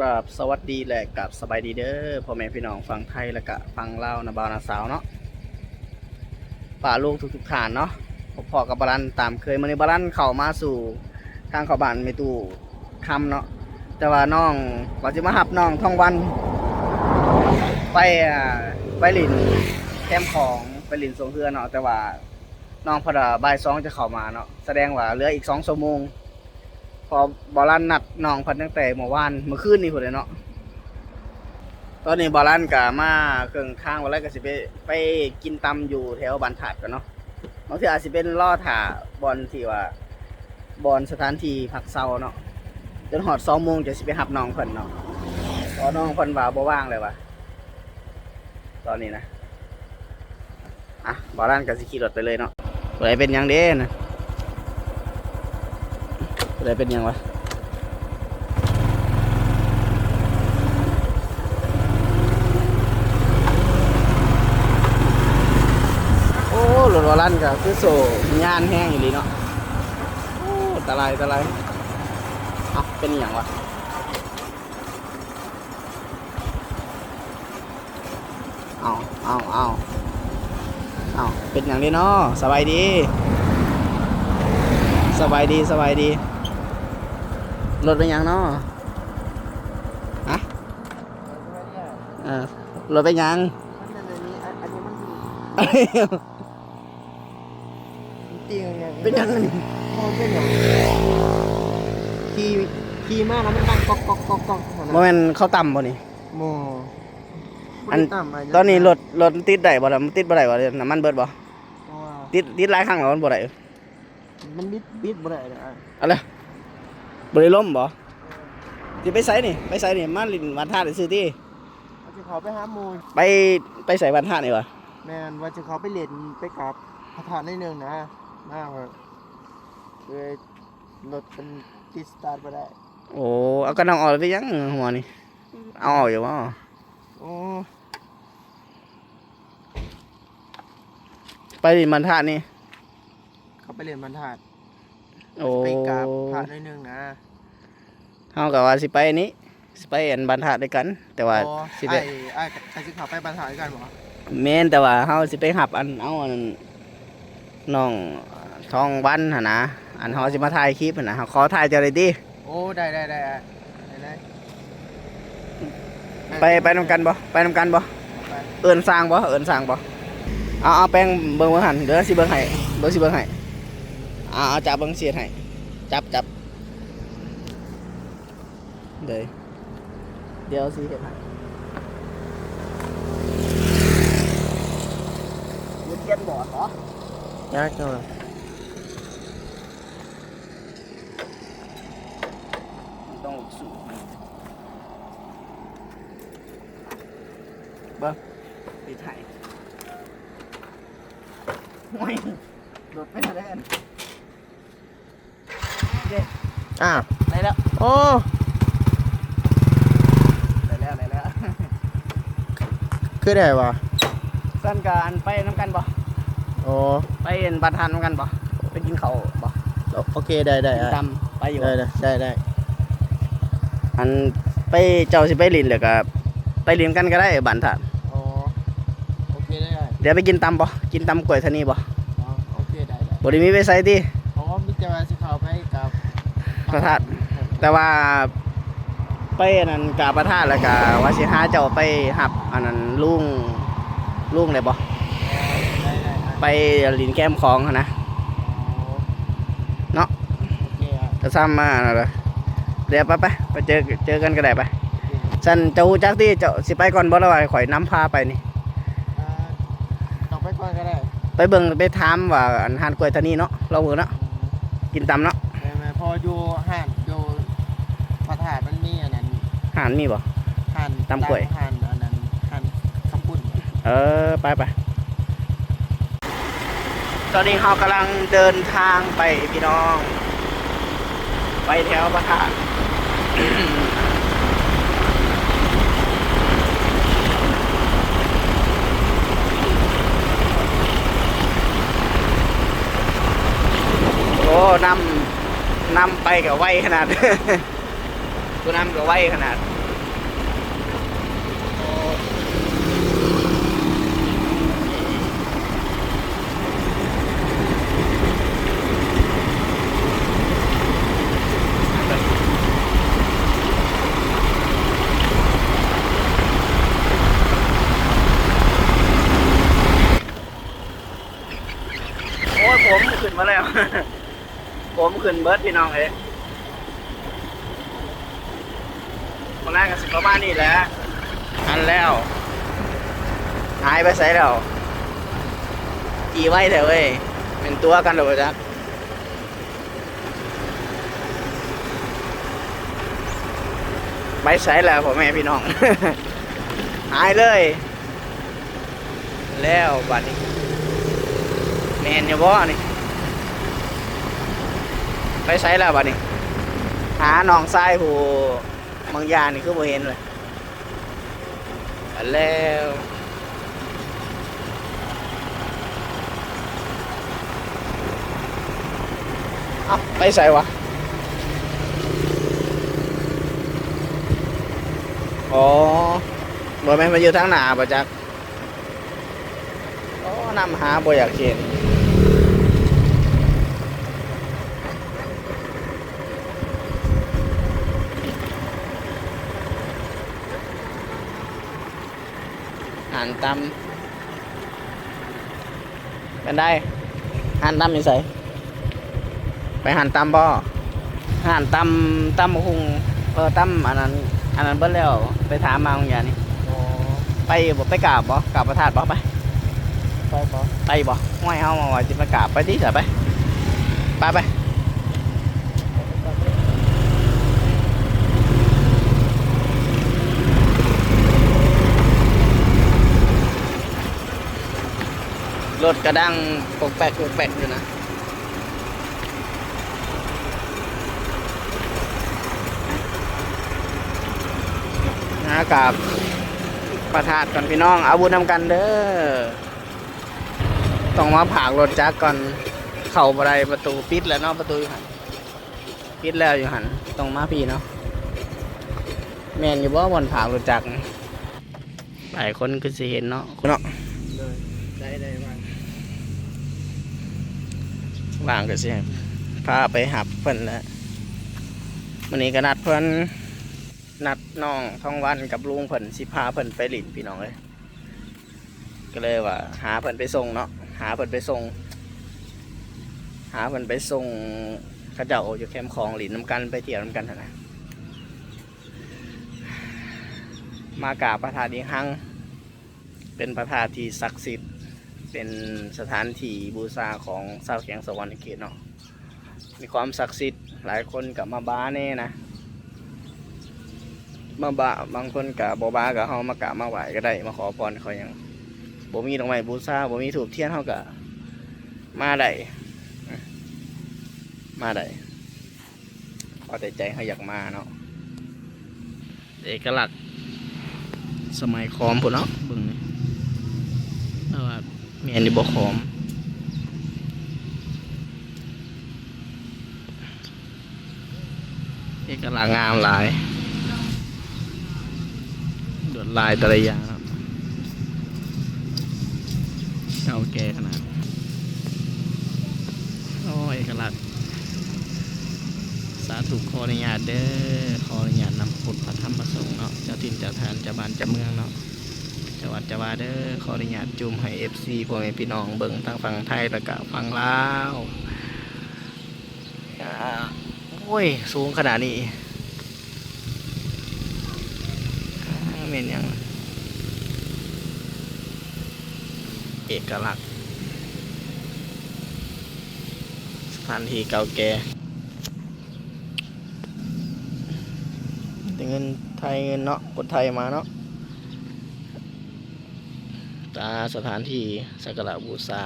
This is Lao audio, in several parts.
ກາບສະຫວັດດີ ແລະ ກາບສະບາຍດີເດີ ພໍ່ແມ່ພີ່ນ້ອງຝັ່ງໄທ ແລະກະຝັ່ງລາວ ນະບ່າວນະສາວເນາະ ປ້າລຸງທຸກໆທ່ານເນາະ. ພົບພໍ້ກັບບ່າວລັນຕາມເຄີຍ ມື້ນີ້ບ່າວລັນເຂົ້າມາສູ່ທາງເຂົ້າບ້ານແມ່ຕູ້ຄຳເນາະ ແຕ່ວ່ານ້ອງ ວ່າຊິມາຮັບນ້ອງທອງວັນໄປ ອ່າ ໄປຫຼິ້ນແຄມຂອງ ໄປຫຼິ້ນຊ່ວງເຮືອເນາະ ແຕ່ວ່ານ້ອງເພິ່ນວ່າບ່າຍສອງຈະເຂົ້າມາເນາະ ສະແດງວ່າເຫຼືອອີກສອງຊົ່ວໂມງ ເພາະບ່າວລັນນັດນ້ອງເພິ່ນຕັ້ງແຕ່ເມື່ອວານ ເມື່ອຄືນນີ້ພຸ້ນແຫຼະເນາະ. ຕອນນີ້ບ່າວລັນກະມາເຄິ່ງທາງ ບ່າວລັນກະຊິໄປ ໄປກິນຕຳຢູ່ແຖວບ້ານທາດກ່ອນເນາະ. ບາງເທື່ອອາດຊິເປັນລໍຖ້າບ່ອນທີ່ວ່າ ບ່ອນສະຖານທີ່ພັກເຊົາເນາະ ຈົນຮອດສອງໂມງຈັ່ງຊິໄປຮັບນ້ອງເພິ່ນເນາະ ເພາະນ້ອງເພິ່ນວ່າບໍ່ວ່າງແລ້ວວ່າ ຕອນນີ້ນະ. ອ່ະ ບ່າວລັນກໍຊິຂີ່ລົດໄປເລີຍເນາະ. ຜູ້ໃດເປັນຫຍັງເດ້ນະ? ຜູ້ໃດເປັນຫຍັງວະ? ໂອ້ ລົດບ່າວລັນກໍຄືໂສ້ຍານແຮງອີ່ຫຼີເນາະ. ໂອ້ ຕາລາຍ ຕາລາຍ. ເອົ້າ ເປັນຫຍັງວະ? ເອົາ ເອົາ ເອົາ ເອົາ ເປັນຫຍັງເດເນາະ? ສະບາຍດີ ສະບາຍດີ ສະບາຍດີ. ລົດເປັນຫຍັງເນາະ? ຮະ? ເອີ ລົດເປັນຫຍັງ? ມັນອັນນີ້ ອັນ ອັນນີ້ມັນ ເປັນຫຍັງ? ບໍ່ເປັນຫຍັງ. ຂີ່ ຂີ່ມາແລ້ວມັນດັງກອກໆໆໆ ຫັ້ນນະ. ບໍ່ແມ່ນເຂົາຕຳບໍ່ນີ້? ບໍ່. ອັນ ບໍ່ໄດ້ຕຳ ຕອນນີ້ລົດ ລົດຕິດໄດ້ບໍ່ລະ? ມັນຕິດບໍ່ໄດ້ບໍ່? ນ້ຳມັນເບິດບໍ່? ບໍ່. ຕິດ ຕິດຫຼາຍຄັ້ງແລ້ວມັນບໍ່ໄດ້? ມັນບິດ ບິດບໍ່ໄດ້ນະ. ອາ ເອົາລະ ບໍ່ໄດ້ລົມບໍ່? ເອີ ຊິໄປໃສນີ້? ໄປໃສນີ້? ມາຫຼິ້ນບ້ານທາດຊື່ຕິ? ວ່າຊິເຂົ້າໄປຫາໝູ່. ໄປ ໄປໃສ ບ້ານທາດນີ້ຫວາ? ແມ່ນ ວ່າຊິເຂົ້າໄປຫຼິ້ນ ໄປກາບພະທາດໜ້ອຍໜຶ່ງນະ ມາວ່າ ເອີຍ ລົດມັນຕິດສະຕາດບໍ່ໄດ້. ໂອ້ ເອົາກະນ້ອງອອກໄປຫຍັງຫົວນີ້? ເອົາອອກຢູ່ບໍ່? ໂອ້ ໄປຫຼິ້ນບ້ານທາດນີ້? ເຂົ້າໄປຫຼິ້ນບ້ານທາດ. ໂອ້ ໄປກາບພະໜ້ອຍໜຶ່ງນະ. ເຮົາກໍວ່າຊິໄປນີ້ ຊິໄປອັນບ້ານທາດດ້ວຍກັນ ແຕ່ວ່າ ອໍ ຊິໄປ ອ້າຍ ອ້າຍ ອ້າຍຊິເຂົ້າໄປບ້ານທາດດ້ວຍກັນບໍ່? ແມ່ນ ແຕ່ວ່າເຮົາຊິໄປຮັບອັນ ເອົາອັນ ນ້ອງທອງວັນຫັ້ນນະ ອັນເຮົາຊິມາຖ່າຍຄລິບຫັ້ນນະ ເຮົາຂໍຖ່າຍເຈົ້າໄດ້ຕິ? ໂອ້ ໄດ້ ໄດ້ ໄດ້ ໄດ້ ໄດ້. ໄປ ໄປນຳກັນບໍ່? ໄປນຳກັນບໍ່? ໄປ. ເອີ້ນຊ່າງບໍ່? ເອີ້ນຊ່າງບໍ່? ເອົາ ເອົາແປ້ງເບິ່ງ ເບິ່ງຫັ້ນ ດຽວຊິເບິ່ງໃຫ້ ເບິ່ງ ຊິເບິ່ງໃຫ້. ເອົາ ເອົາຈັບເບິ່ງ ຊິເຮັດໃຫ້ ຈັບ ຈັບ. ເດີ ດຽວຊິເຮັດໃຫ້. ເຮັດ ຂຽນບອດບໍ່? ຈັກ ເຈົ້າ ມັນຕ້ອງສູງ ເບິ່ງ ເຮັດໃຫ້. ໂອ້ຍ ລົດໄປແລ້ວ. ເດ້ ອ້າວ ໄດ້ແລ້ວ. ໂອ້ ໄດ້ແລ້ວ ໄດ້ແລ້ວ. ຄືໄດ້ຫວາ? ຊັ້ນກະອັນ ໄປນຳກັນບໍ່? ໂອ້ ໄປອັນ ບ້ານທາດນຳກັນບໍ່? ໄປກິນເຂົ້າບໍ່? ໂອ ໂອເຄ ໄດ້ ໄດ້ ກິນຕຳ ໄປຢູ່ ໄດ້ ໄດ້ ໄດ້ ໄດ້. ອັນ ໄປ ເຈົ້າຊິໄປຫຼິ້ນ ແລ້ວກະໄປຫຼິ້ນກັນກໍໄດ້ ບ້ານທາດ. ໂອ້ ໂອເຄ ໄດ້ ໄດ້. ດຽວໄປກິນຕຳບໍ່? ກິນຕຳກ້ວຍທານີບໍ່? ອໍ ໂອເຄ ໄດ້ ໄດ້. ບໍ່ໄດ້ມີໄປໃສຕິ? ອໍ ມີແຕ່ວ່າຊິເຂົ້າໄປກັບພະທາດ ແຕ່ວ່າໄປອັນນັ້ນກາບພະທາດ ແລ້ວກະວ່າຊິຫາເຈົ້າໄປຮັບອັນນັ້ນລຸງ ລຸງໄດ້ບໍ່? ໄດ້ ໄດ້ ໄດ້. ໄປຫຼິ້ນແຄມຂອງຫັ້ນນະ. ອໍ ເນາະ ໂອເຄ ກໍຊ້ຳມານັ້ນລະ. ດຽວໄປ ໄປ ໄປເຈີ ເຈີກັນກໍໄດ້ໄປ. ຊັ້ນເຈົ້າຮູ້ຈັກຕິ ເຈົ້າຊິໄປກ່ອນບໍ່ ຫຼືວ່າໃຫ້ຂ້ອຍນຳພາໄປນີ້? ອ່າ ຕ້ອງໄປກ່ອນກໍໄດ້. ໄປເບິ່ງ ໄປຖາມວ່າ ອັນ ຮ້ານກ້ວຍທານີເນາະ ລອງເບິ່ງເນາະ ອືມ ກິນຕຳເນາະ. ແມ່ນໆ ເພາະຢູ່ຮ້ານ ຢູ່ພະທາດມັນມີອັນນັ້ນ ຮ້ານມີບໍ່? ຮ້ານຕຳກ້ວຍ ຕຳ ຮ້ານອັນນັ້ນ ຮ້ານເຂົ້າປຸ້ນ. ເອີ ໄປໆ. ຕອນນີ້ເຮົາກຳລັງເດີນທາງໄປພີ່ນ້ອງ ໄປແຖວພະທາດ. ໂອ້ ນຳ ນຳໄປກໍໄວຂະໜາດ ຜູ້ນຳກໍໄວຂະໜາດ. ຜົມຂຶ້ນເບິດພີ່ນ້ອງເອີຍ. ມື້ແລງກໍຊິປະມານນີ້ແຫຼະ. ຫັນແລ້ວ. ຫາຍໄປໃສແລ້ວ? ຈີ່ໄວແທ້ເວີຍ. ແມ່ນຕົວະກັນແລ້ວບໍ່ຈັກ. ໄປໃສແລ້ວພໍ່ແມ່ພີ່ນ້ອງ? ຫາຍເລີຍ. ແລ້ວບາດນີ້ ແມ່ນຢູ່ບໍ່ນີ້? ໄປໃສແລ້ວບາດນີ້? ຫານ້ອງຊາຍຜູ້ບາງຢ່າງນີ້ຄືບໍ່ເຫັນເລີຍ. ອັນແລ້ວ ເອົ້າ ໄປໃສວະ? ອໍ ບໍ່ແມ່ນມາຢູ່ທາງໜ້າບໍ່ຈັກ. ອໍ ນຳຫາບໍ່ຢາກເຫັນ. ຮ້ານຕຳ ແມ່ນໄດ໋ ຮ້ານຕຳຢູ່ໃສ? ໄປຮ້ານຕຳບໍ່? ຮ້ານຕຳ ຕຳບັກຫຸ່ງ ເອີ ຕຳອັນນັ້ນ ອັນນັ້ນເບິດແລ້ວ ໄປຖາມມາບາງຢ່າງນີ້. ອໍ ໄປຢູ່ບໍ່? ໄປກາບບໍ່? ກາບພະທາດບໍ່? ໄປ ໄປບໍ່? ໄປຢູ່ບໍ່? ຫ້ວຍ ເຮົາວ່າຊິໄປກາບ ໄປຕິ ສະ ໄປ ໄປ ໄປ. ລົດກະດັງປົກແປັກປົກແປັກຢູ່ນະ. ຫາກາບພະທາດກ່ອນພີ່ນ້ອງ ເອົາບຸນນຳກັນເດີ. ຕ້ອງມາພາກລົດຈັກກ່ອນ ເຂົ້າບໍ່ໄດ້ ປະຕູປິດແລ້ວເນາະ ປະຕູຢູ່ຫັ້ນ ປິດແລ້ວຢູ່ຫັ້ນ ຕ້ອງມາພີ້ເນາະ. ແມ່ນຢູ່ບໍ່ບ່ອນພາກລົດຈັກ? ຫຼາຍຄົນຄືຊິເຫັນເນາະ ເນາະ ໂດຍ ໄດ້ ໄດ້ວ່າງ ວ່າງກໍຊິພາໄປຮັບເພິ່ນແຫຼະ. ມື້ນີ້ກໍນັດເພິ່ນ ນັດນ້ອງທອງວັນກັບລຸງເພິ່ນ ຊິພາເພິ່ນໄປຫຼິ້ນ ພີ່ນ້ອງເອີຍ. ກໍເລີຍວ່າຫາເພິ່ນໄປສົ່ງເນາະ ຫາເພິ່ນໄປສົ່ງ ຫາເພິ່ນໄປສົ່ງ ເຂົາເຈົ້າຢູ່ແຄມຂອງ ຫຼິ້ນນຳກັນ ໄປທ່ຽວນຳກັນຫັ້ນນະ. ມາກາບພະທາດອີ່ຮັງ ເປັນພະທາດທີ່ສັກສິດ ເປັນສະຖານທີ່ບູຊາຂອງຊາວແຂວງສະຫວັນນະເຂດເນາະ ມີຄວາມສັກສິດ. ຫຼາຍຄົນກໍມາບາແດ່ນະ ມາບາ ບາງຄົນກໍບໍ່ບາ ກໍເຮົາມາກາບມາໄຫວ້ກໍໄດ້ ມາຂໍພອນຂໍຫຍັງ. ບໍ່ມີດອກໄມ້ບູຊາ ບໍ່ມີທູບທຽນ ເຮົາກໍມາໄດ້ ມາໄດ້ ເອົາແຕ່ໃຈເຮົາຢາກມາເນາະ. ເອກະລັກສະໄໝຂອມພຸ້ນເນາະ ເບິ່ງນີ້ ແຕ່ວ່າແມ່ນຢູ່ບໍ່ຂອມ ເອກະລັກງາມຫຼາຍ ລວດລາຍແຕ່ລະຢ່າງເນາະ ເກົ່າແກ່ຂະໜາດ. ໂອ້ ເອກະລັກ ສາທຸ ຂໍອະນຸຍາດເດີ ຂໍອະນຸຍາດນຳພະພຸດພະທຳພະສົງເນາະ ເຈົ້າຖິ່ນເຈົ້າຖານ ເຈົ້າບ້ານເຈົ້າເມືອງເນາະ ເຈົ້າວັດເຈົ້າວາເດີ ຂໍອະນຸຍາດຈູມໃຫ້ເອັຟຊີ ພໍ່ແມ່ພີ່ນ້ອງເບິ່ງທັງຝັ່ງໄທ ແລ້ວກະຝັ່ງລາວ. ອາ ໂອ້ຍ ສູງຂະໜາດນີ້ ອາ ແມ່ນຫຍັງ? ເອກະລັກ ສະຖານທີ່ເກົ່າແກ່ ແຕ່ເງິນໄທ ເງິນເນາະ ຄົນໄທມາເນາະ. ຕາສະຖານທີ່ສັກກາລະບູຊາ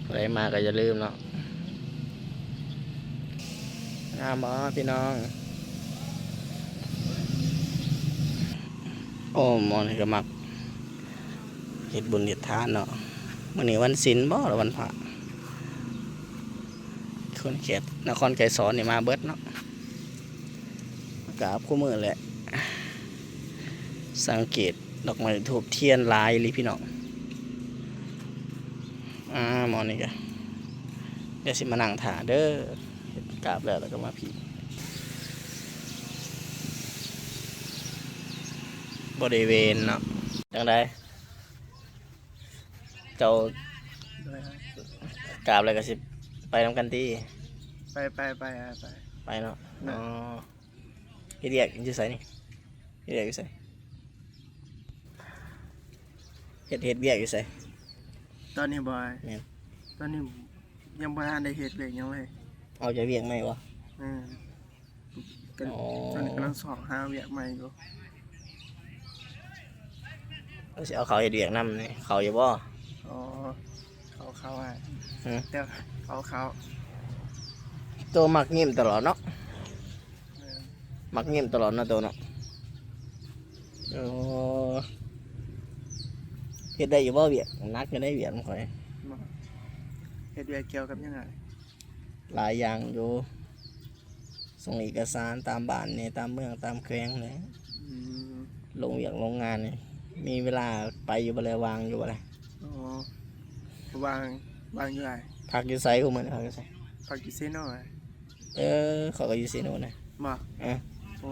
ໃຜມາກໍຢ່າລືມເນາະ. ງາມບໍ່ພີ່ນ້ອງ? ໂອ້ ໝໍນີ້ກໍມັກເຮັດບຸນເຮັດທານເນາະ. ມື້ນີ້ວັນສິນບໍ່ ຫຼືວັນພະ? ຄົນແຂກນະຄອນໄກສອນນີ້ມາເບິດເນາະ. ກາບຄູ່ມື້ແຫຼະ ສັງເກດດອກໄມ້ທູບທຽນຫຼາຍອີ່ຫຼີພີ່ນ້ອງ. ອາ ໝໍນີ້ກະ ດຽວຊິມານັ່ງຖ້າເດີ ເຮັດກາບແລ້ວ ແລ້ວກໍມາພີ້ ບໍລິເວນເນາະ. ຈັ່ງໃດ? ເຈົ້າກາບແລ້ວກໍຊິ ໄປນຳກັນຕິ? ໄປ ໄປ ໄປ ໄປ ໄປເນາະ. ເນາະ ອໍ ເຮັດວຽກຢູ່ໃສນີ້? ເຮັດວຽກຢູ່ໃສ? ເຮັດ ເຮັດວຽກຢູ່ໃສ? ຕອນນີ້ບໍ່? ແມ່ນ. ຕອນນີ້ຍັງບໍ່ທັນໄດ້ເຮັດວຽກຫຍັງເລີຍ. ອອກຈາກວຽກໃໝ່ບໍ່? ແມ່ນ. ກຳ ອໍ ຕອນນີ້ກຳລັງຊອກຫາວຽກໃໝ່ຢູ່. ເອົາ ຊິເອົາເຂົ້າເຮັດວຽກນຳນີ້ ເຂົ້າຢູ່ບໍ່? ອໍ ເຂົ້າ ເຂົ້າອ້າຍ. ຫື? ແຕ່ເຂົ້າ ເຂົ້າ. ໂຕມັກຍິ້ມຕະຫຼອດເນາະ. ແມ່ນ. ມັກຍິ້ມຕະຫຼອດເນາະໂຕເນາະ. ໂອ້ ເຮັດໄດ້ຢູ່ບໍ່ວຽກ? ໜັກຢູ່ໃດວຽກຂອງຂ້ອຍ. ເຮັດວຽກກ່ຽວກັບຫຍັງອ້າຍ? ຫຼາຍຢ່າງຢູ່ ສົ່ງເອກະສານຕາມບ້ານແດ່ ຕາມເມືອງ ຕາມແຂວງແດ່. ອືມ ລົງວຽກລົງງານນີ້ ມີເວລາໄປຢູ່ບໍ່ລະ? ວ່າງຢູ່ບໍ່ລະ? ອໍ ວ່າງ ວ່າງຢູ່ອ້າຍ. ພັກຢູ່ໃສຄູ່ມື້ນີ້? ພັກຢູ່ໃສ? ພັກຢູ່ເຊໂນ. ເອີ ຂ້ອຍກໍຢູ່ເຊໂນນະ. ບໍ່? ເອີ ໂອ້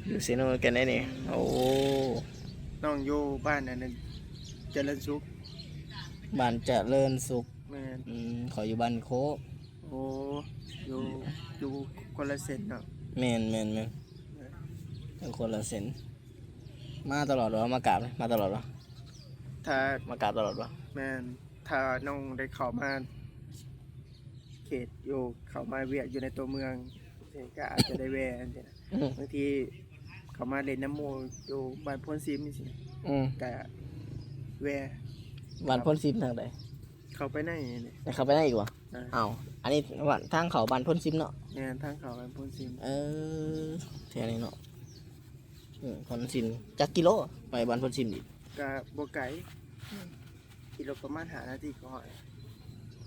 ຢູ່ເຊໂນຄືກັນໄດ໋ນີ້. ໂອ້ ນ້ອງຢູ່ບ້ານອັນນັ້ນ ຈະເລີນສຸກ. ບ້ານຈະເລີນສຸກ. ແມ່ນ. ອືມ ຂ້ອຍຢູ່ບ້ານໂຄກ. ໂອ້ ຢູ່ ຢູ່ຄົນລະເສັ້ນເນາະ. ແມ່ນ ແມ່ນ ແມ່ນ ແມ່ນ ຢູ່ຄົນລະເສັ້ນ. ມາຕະຫຼອດບໍ່? ມາກາບ ມາຕະຫຼອດບໍ່? ຖ້າ ມາກາບຕະຫຼອດບໍ່? ແມ່ນ. ຖ້ານ້ອງໄດ້ເຂົ້າມາເຂດຢູ່ ເຂົ້າມາວຽກຢູ່ໃນຕົວເມືອງ ກໍອາດຈະໄດ້ແວ່ຈັ່ງຊີ້ນະ. ອືມ ບາງທີເຂົ້າມາຫຼິ້ນນຳໝູ່ຢູ່ບ້ານໂພນຊິມຈັ່ງຊີ້ ອືມ ກະແວ່. ບ້ານໂພນຊິມທາງໃດ? ເຂົ້າໄປໃນນີ້. ເຂົ້າໄປໃນອີກບໍ່? ເອີ ເອົ້າ ອັນນີ້ທາງເຂົ້າບ້ານໂພນຊິມເນາະ. ແມ່ນ ທາງເຂົ້າບ້ານໂພນຊິມ. ເອີ ແຖວນີ້ເນາະ. ອືມ ໂພນຊິມ ຈັກກິໂລໄປບ້ານໂພນຊິມອີກ? ກະບໍ່ໄກ ອືມ ຂີ່ລົດປະມານຫ້ານາທີກໍຮອດ.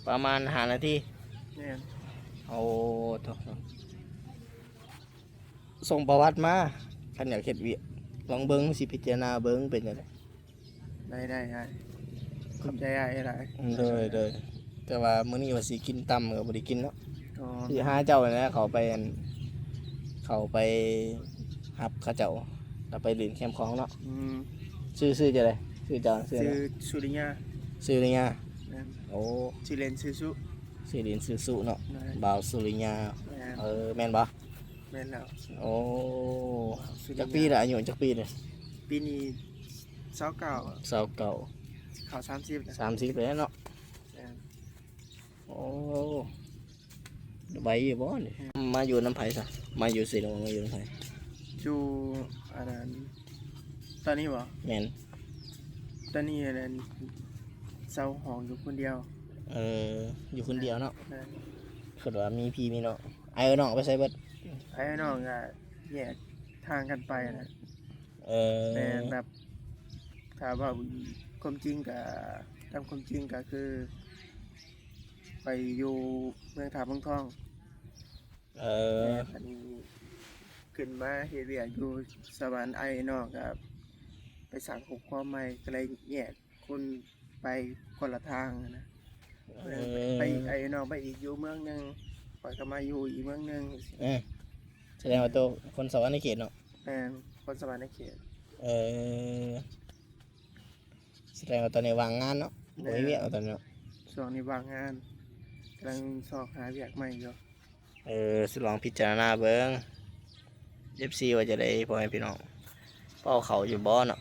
ປະມານຫ້ານາທີ? ແມ່ນ. ໂອ້ ໂທ້ ໂທ້ ສົ່ງປະຫວັດມາ ຄັນຢາກເຮັດວຽກ ລອງເບິ່ງ ຊິພິຈາລະນາເບິ່ງເປັນຈັ່ງໃດ. ໄດ້ ໄດ້ອ້າຍ ຂອບໃຈອ້າຍຫຼາຍ. ໂດຍ ໂດຍ ແຕ່ວ່າມື້ນີ້ວ່າຊິກິນຕຳກໍບໍ່ໄດ້ກິນເນາະ. ອໍ ຊິຫາເຈົ້າຫັ້ນແຫຼະ ເຂົ້າໄປ ອັນ ເຂົ້າໄປຮັບເຂົາເຈົ້າ ແລ້ວໄປຫຼິ້ນແຄມຂອງເນາະ. ອືມ ຊື່ ຊື່ຈັ່ງໃດ? ຊື່ເຈົ້າຊື່ຫຍັງ? ຊື່ສຸລິຍາ. ສຸລິຍາ. ແມ່ນ. ໂອ້ ຊື່ຫຼິ້ນຊື່ສຸ. ຊື່ຫຼິ້ນຊື່ສຸເນາະ. ແມ່ນ. ບ່າວສຸລິຍາ. ແມ່ນ. ເອີ ແມ່ນບໍ່? ແມ່ນແລ້ວ. ໂອ້ ສຸລິຍາ. ຈັກປີລະ? ອາຍຸຈັກປີນີ້? ປີນີ້ຊາວເກົ້າ. ຊາວເກົ້າ ເຂົ້າສາມສິບແລ້ວ. ສາມສິບແລ້ວເນາະ. ແມ່ນ. ໂອ້ ໄວຢູ່ບໍ່ນີ້? ອືມ ມາຢູ່ນຳໃຜຊະ? ມາຢູ່ເຊໂນ ມາຢູ່ນຳໃຜ? ຢູ່ ອັນນັ້ນ ຕອນນີ້ບໍ່? ແມ່ນ. ຕອນນີ້ ອັນນັ້ນ ເຊົ່າຫ້ອງຢູ່ຄົນດຽວ. ເອີ ຢູ່ຄົນດຽວເນາະ. ແມ່ນ. ເພິ່ນວ່າມີພີ່ມີນ້ອງ. ອ້າຍນ້ອງໄປໃສເບິດ? ອ້າຍນ້ອງກໍແຍກທາງກັນໄປນະ. ເອີ ແມ່ນ. ແບບ ຖ້າເວົ້າຄວາມຈິງກໍ ຕາມຄວາມຈິງກໍຄື ໄປຢູ່ເມືອງທ່າເມືອງທອງ. ເອີ ແມ່ນ. ອັນນີ້ຂຶ້ນມາເຮັດວຽກຢູ່ສະຫວັນ ອ້າຍນ້ອງກໍໄປສ້າງຄອບຄົວໃໝ່ ກໍເລີຍແຍກຄົນໄປຄົນລະທາງນະ. ເອີ ໄປອີກ ອ້າຍນ້ອງໄປອີກຢູ່ເມືອງໜຶ່ງ ຂ້ອຍກໍມາຢູ່ອີກເມືອງໜຶ່ງ. ເອີ ສະແດງວ່າໂຕຄົນສະຫວັນນະເຂດເນາະ? ແມ່ນ ຄົນສະຫວັນນະເຂດ. ເອີ ສະແດງວ່າຕອນນີ້ວ່າງງານເນາະ. ແມ່ນ. ບໍ່ມີວຽກເນາະຕອນນີ້ເນາະ. ຊ່ວງນີ້ວ່າງງານ ກຳລັງຊອກຫາວຽກໃໝ່ຢູ່. ເອີ ຊິລອງພິຈາລະນາເບິ່ງ ເອັຟຊີ ວ່າຈັ່ງໃດ ພໍ່ແມ່ພີ່ນ້ອງ ເປົ່າເຂົ້າຢູ່ບໍ່ເນາະ.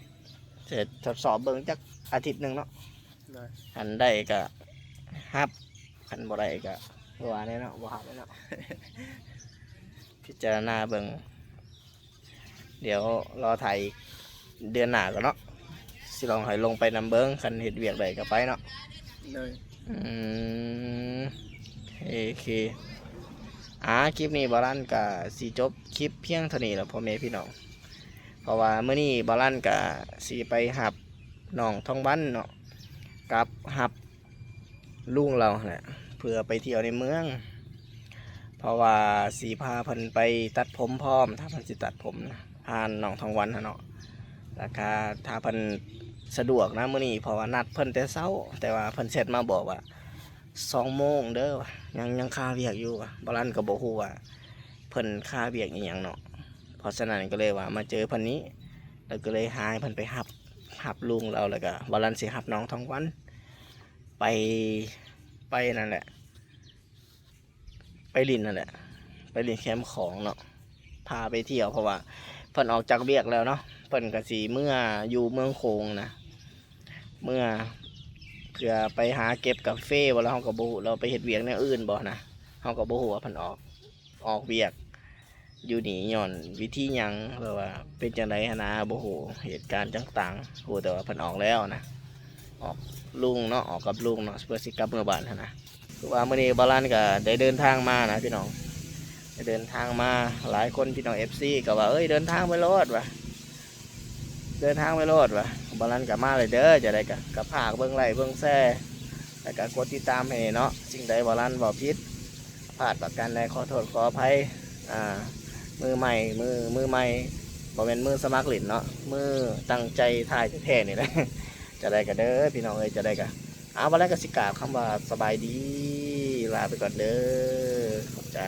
ຈະທົດສອບເບິ່ງຈັກອາທິດໜຶ່ງເນາະ. ໂດຍ. ຄັນໄດ້ກະຮັບ ຄັນບໍ່ໄດ້ກະບໍ່ວ່າແນ່ເນາະ ບໍ່ຮັບແນ່ເນາະ. ພິຈາລະນາເບິ່ງ ດຽວລໍຖ້າອີກເດືອນໜ້າກ່ອນເນາະ ຊິລອງໃຫ້ລົງໄປນຳເບິ່ງ ຄັນເຮັດວຽກໄດ້ກໍໄປເນາະ. ໂດຍ. ອືມ ໂອເຄ ອາ ຄລິບນີ້ບ່າວລັນກໍຊິຈົບຄລິບພຽງເທົ່ານີ້ແຫຼະ ພໍ່ແມ່ພີ່ນ້ອງ ເພາະວ່າມື້ນີ້ບ່າວລັນກໍຊິໄປຮັບນ້ອງທອງວັນເນາະ ກັບຮັບ ລຸງລາວຫັ້ນແຫຼະ ເພື່ອໄປທ່ຽວໃນເມືອງ ເພາະວ່າຊິພາເພິ່ນໄປຕັດຜົມພ້ອມ ຖ້າເພິ່ນຊິຕັດຜົມນະ ພານ້ອງທອງວັນຫັ້ນເນາະ. ແລ້ວກະຖ້າເພິ່ນສະດວກນະມື້ນີ້ ເພາະວ່ານັດເພິ່ນແຕ່ເຊົ້າ ແຕ່ວ່າເພິ່ນແຊັດມາບອກວ່າ ສອງໂມງເດີ ວ່າ ຍັງ ຍັງຄາວຽກຢູ່ ວ່າ ບ່າວລັນກໍບໍ່ຮູ້ວ່າເພິ່ນຄາວຽກອີ່ຫຍັງເນາະ. ເພາະສະນັ້ນກໍເລີຍວ່າມາເຈີເພິ່ນນີ້ ແລ້ວກໍເລີຍຫາໃຫ້ເພິ່ນໄປຮັບ ຮັບລຸງລາວ ແລ້ວກໍບ່າວລັນຊິຮັບນ້ອງທອງວັນ ໄປ ໄປນັ້ນແຫຼະ ໄປຫຼິ້ນຫັ້ນແຫຼະ ໄປຫຼິ້ນແຄມຂອງເນາະ ພາໄປທ່ຽວ ເພາະວ່າເພິ່ນອອກຈາກວຽກແລ້ວເນາະ ເພິ່ນກໍຊິເມືອຢູ່ເມືອງໂຂງນະ ເມືອເພື່ອໄປຫາເກັບກາເຟບໍ່ ແລ້ວເຮົາກໍບໍ່ຮູ້ ແລ້ວໄປເຮັດວຽກແນວອື່ນບໍ່ນະ ເຮົາກໍບໍ່ຮູ້ວ່າເພິ່ນອອກ ອອກວຽກຢູ່ນີ້ຍ້ອນວິທີຫຍັງ ແບບວ່າເປັນຈັ່ງໃດຫັ້ນນະ ບໍ່ຮູ້ເຫດການຕ່າງໆ ຮູ້ແຕ່ວ່າເພິ່ນອອກແລ້ວນະ ອອກລຸງເນາະ ອອກກັບລຸງເນາະ ເພື່ອຊິກັບເມືອບ້ານຫັ້ນນະ. ຄືວ່າມື້ນີ້ບ່າວລັນກໍໄດ້ເດີນທາງມານະພີ່ນ້ອງ ໄດ້ເດີນທາງມາ ຫຼາຍຄົນພີ່ນ້ອງເອັຟຊີກໍວ່າ ເອີຍ ເດີນທາງໄປໂລດວ່າ ເດີນທາງໄປໂລດວ່າ ບ່າວລັນກໍມາເລີຍເດີ ຈັ່ງໃດກໍ ກໍຝາກເບິ່ງໄລ້ເບິ່ງແຊ ແລ້ວກໍກົດຕິດຕາມໃຫ້ເນາະ ສິ່ງໃດບ່າວລັນເວົ້າຜິດ ພາດປະການໃດ ຂໍໂທດຂໍອະໄພ ອ່າ ມືໃໝ່ ມື ມືໃໝ່ ບໍ່ແມ່ນມືສະໝັກຫຼິ້ນເນາະ ມືຕັ້ງໃຈຖ່າຍແທ້ໆນີ້ແຫຼະ ຈັ່ງໃດກໍເດີພີ່ນ້ອງເອີຍ ຈັ່ງໃດກໍ ເອົາ ບ່າວລັນກໍຊິກ່າວຄຳວ່າສະບາຍດີ ລາໄປກ່ອນເດີ ຂອບໃຈ.